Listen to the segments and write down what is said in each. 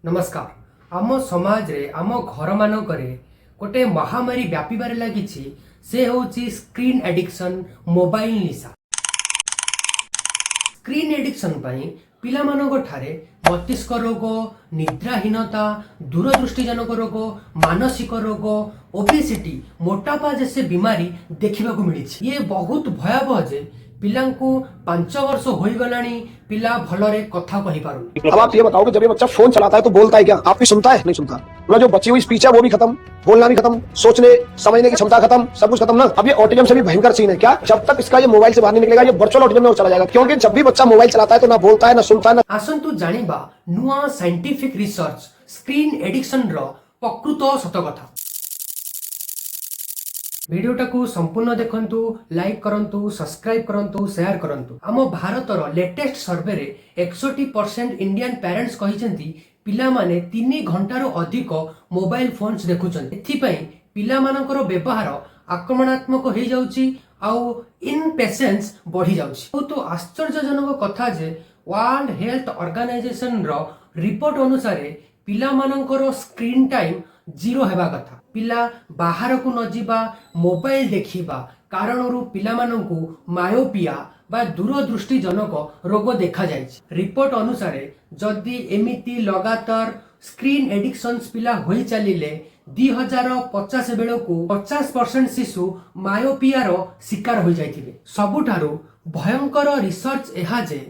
ନମସ୍କାର। ଆମ ସମାଜରେ, ଆମ ଘରମାନଙ୍କରେ ଗୋଟେ ମହାମାରୀ ବ୍ୟାପିବାରେ ଲାଗିଛି। ସେ ହେଉଛି ସ୍କ୍ରିନ୍ ଆଡିକ୍ସନ୍, ମୋବାଇଲ ନିଶା। ସ୍କ୍ରିନ୍ ଆଡିକ୍ସନ୍ ପାଇଁ ପିଲାମାନଙ୍କ ଠାରେ ମସ୍ତିଷ୍କ ରୋଗ, ନିଦ୍ରାହୀନତା, ଦୂରଦୃଷ୍ଟିଜନକ ରୋଗ, ମାନସିକ ରୋଗ, ଓବେସିଟି, ମୋଟାପା जैसे ବିମାରୀ ଦେଖିବାକୁ ମିଳିଛି। ଇଏ ବହୁତ ଭୟାବହ ଯେ ପିଲାଙ୍କୁ 5 ବର୍ଷ ହୋଇଗଲାଣି, ପିଲା ଭଲରେ କଥା କହିପାରୁନି। अब आप ये बताओ कि जब ये बच्चा फोन चलाता है तो बोलता है क्या? आप भी सुनता है? नहीं सुनता। मतलब जो बची हुई स्पीच है, वो भी खत्म, बोलना भी खत्म, सोचने समझने की क्षमता खत्म, सब कुछ खत्म ना। अब ये ऑटिज्म से भी भयंकर सीन है। क्या? जब तक इसका ये मोबाइल से बाहर नहीं निकलेगा, ये वर्चुअल ऑटिज्म में और चला जाएगा, क्योंकि जब भी बच्चा मोबाइल चलाता है तो ना बोलता है, ना सुनता है, ना ଆସନ୍ତୁ ଜାଣିବା ନୂଆ ସାଇଣ୍ଟିଫିକ ରିସର୍ଚ୍ଚ, ସ୍କ୍ରିନ୍ ଏଡିକ୍ସନର ପ୍ରକୃତ ସତ କଥା। ଭିଡ଼ିଓଟାକୁ ସମ୍ପୂର୍ଣ୍ଣ ଦେଖନ୍ତୁ, ଲାଇକ୍ କରନ୍ତୁ, ସବସ୍କ୍ରାଇବ କରନ୍ତୁ, ସେୟାର କରନ୍ତୁ। ଆମ ଭାରତର ଲେଟେଷ୍ଟ ସର୍ଭେରେ 61% ଇଣ୍ଡିଆନ୍ ପ୍ୟାରେଣ୍ଟସ୍ କହିଛନ୍ତି, ପିଲାମାନେ 3 ଘଣ୍ଟାରୁ ଅଧିକ ମୋବାଇଲ ଫୋନ୍ସ ଦେଖୁଛନ୍ତି। ଏଥିପାଇଁ ପିଲାମାନଙ୍କର ବ୍ୟବହାର ଆକ୍ରମଣାତ୍ମକ ହେଇଯାଉଛି ଆଉ ଇମ୍ପେସେନ୍ସ ବଢିଯାଉଛି। ବହୁତ ଆଶ୍ଚର୍ଯ୍ୟଜନକ କଥା ଯେ ୱାର୍ଲଡ ହେଲ୍ଥ ଅର୍ଗାନାଇଜେସନର ରିପୋର୍ଟ ଅନୁସାରେ ପିଲାମାନଙ୍କର ସ୍କ୍ରିନ୍ ଟାଇମ୍ 0 ହେବା କଥା। ପିଲା ବାହାରକୁ ନ ଯିବା, ମୋବାଇଲ ଦେଖିବା କାରଣରୁ ପିଲାମାନଙ୍କୁ ମାୟୋପିଆ ବା ଦୂରଦୃଷ୍ଟିଜନକ ରୋଗ ଦେଖାଯାଇଛି। ରିପୋର୍ଟ ଅନୁସାରେ ଯଦି ଏମିତି ଲଗାତାର ସ୍କ୍ରିନ୍ ଏଡିକ୍ସନ୍ସ ପିଲା ହୋଇ ଚାଲିଲେ, 2050 ବେଳକୁ 50% ଶିଶୁ ମାୟୋପିଆର ଶିକାର ହୋଇଯାଇଥିବେ। ସବୁଠାରୁ ଭୟଙ୍କର ରିସର୍ଚ୍ଚ ଏହା ଯେ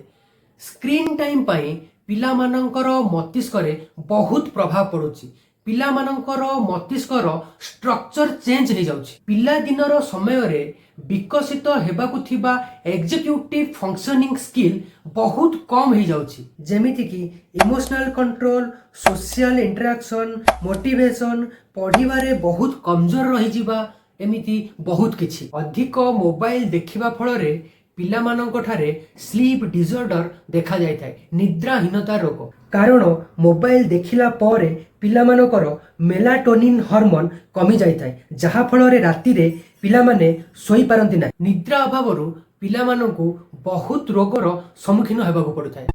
ସ୍କ୍ରିନ୍ ଟାଇମ୍ ପାଇଁ ପିଲାମାନଙ୍କର ମସ୍ତିଷ୍କରେ ବହୁତ ପ୍ରଭାବ ପଡୁଛି। ପିଲାମାନଙ୍କର ମସ୍ତିଷ୍କର ଷ୍ଟ୍ରକ୍ଚର ଚେଞ୍ଜ ହେଇଯାଉଛି। ପିଲାଦିନର ସମୟରେ ବିକଶିତ ହେବାକୁ ଥିବା ଏକ୍ଜିକ୍ୟୁଟିଭ ଫଙ୍କସନିଂ ସ୍କିଲ୍ ବହୁତ କମ୍ ହେଇଯାଉଛି, ଯେମିତିକି emotional control, social interaction, motivation, ପଢ଼ିବାରେ ବହୁତ କମଜୋର ରହିଯିବା, ଏମିତି ବହୁତ କିଛି। ଅଧିକ ମୋବାଇଲ ଦେଖିବା ଫଳରେ ପିଲାମାନଙ୍କ ଠାରେ ସ୍ଲିପ୍ ଡିସଅର୍ଡର ଦେଖାଯାଇଥାଏ, ନିଦ୍ରାହୀନତା ରୋଗ। କାରଣ ମୋବାଇଲ ଦେଖିଲା ପରେ ପିଲାମାନଙ୍କର ମେଲାଟୋନିନ୍ ହରମୋନ୍ କମି ଯାଇଥାଏ, ଯାହା ଫଳରେ ରାତିରେ ପିଲାମାନେ ଶୋଇପାରନ୍ତି ନାହିଁ। ନିଦ୍ରା ଅଭାବରୁ ପିଲାମାନଙ୍କୁ ବହୁତ ରୋଗର ସମ୍ମୁଖୀନ ହେବାକୁ ପଡୁଥାଏ।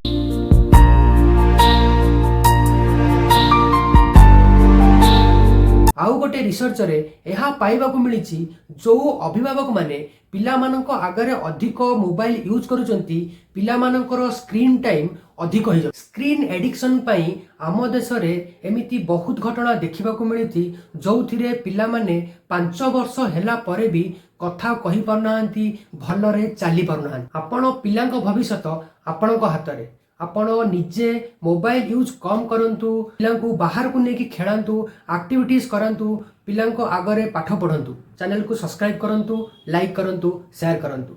ଆଉ ଗୋଟେ ରିସର୍ଚ୍ଚରେ ଏହା ପାଇବାକୁ ମିଳିଛି, ଯୋଉ ଅଭିଭାବକମାନେ ପିଲାମାନଙ୍କ ଆଗରେ ଅଧିକ ମୋବାଇଲ ୟୁଜ୍ କରୁଛନ୍ତି, ପିଲାମାନଙ୍କର ସ୍କ୍ରିନ୍ ଟାଇମ୍ ଅଧିକ ହେଇଯାଉଛି। ସ୍କ୍ରିନ୍ ଏଡିକ୍ସନ୍ ପାଇଁ ଆମ ଦେଶରେ ଏମିତି ବହୁତ ଘଟଣା ଦେଖିବାକୁ ମିଳିଛି, ଯୋଉଥିରେ ପିଲାମାନେ 5 ବର୍ଷ ହେଲା ପରେ ବି କଥା କହିପାରୁନାହାନ୍ତି, ଭଲରେ ଚାଲି ପାରୁନାହାନ୍ତି। ଆପଣ ପିଲାଙ୍କ ଭବିଷ୍ୟତ ଆପଣଙ୍କ ହାତରେ। ଆପଣ ନିଜେ ମୋବାଇଲ ୟୁଜ୍ କମ୍ କରନ୍ତୁ, ପିଲାଙ୍କୁ ବାହାରକୁ ନେଇକି ଖେଳାନ୍ତୁ, ଆକ୍ଟିଭିଟିଜ୍ କରାନ୍ତୁ, ପିଲାଙ୍କ ଆଗରେ ପାଠ ପଢ଼ନ୍ତୁ। ଚ୍ୟାନେଲକୁ ସବସ୍କ୍ରାଇବ କରନ୍ତୁ, ଲାଇକ୍ କରନ୍ତୁ, ସେୟାର କରନ୍ତୁ।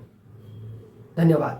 ଧନ୍ୟବାଦ।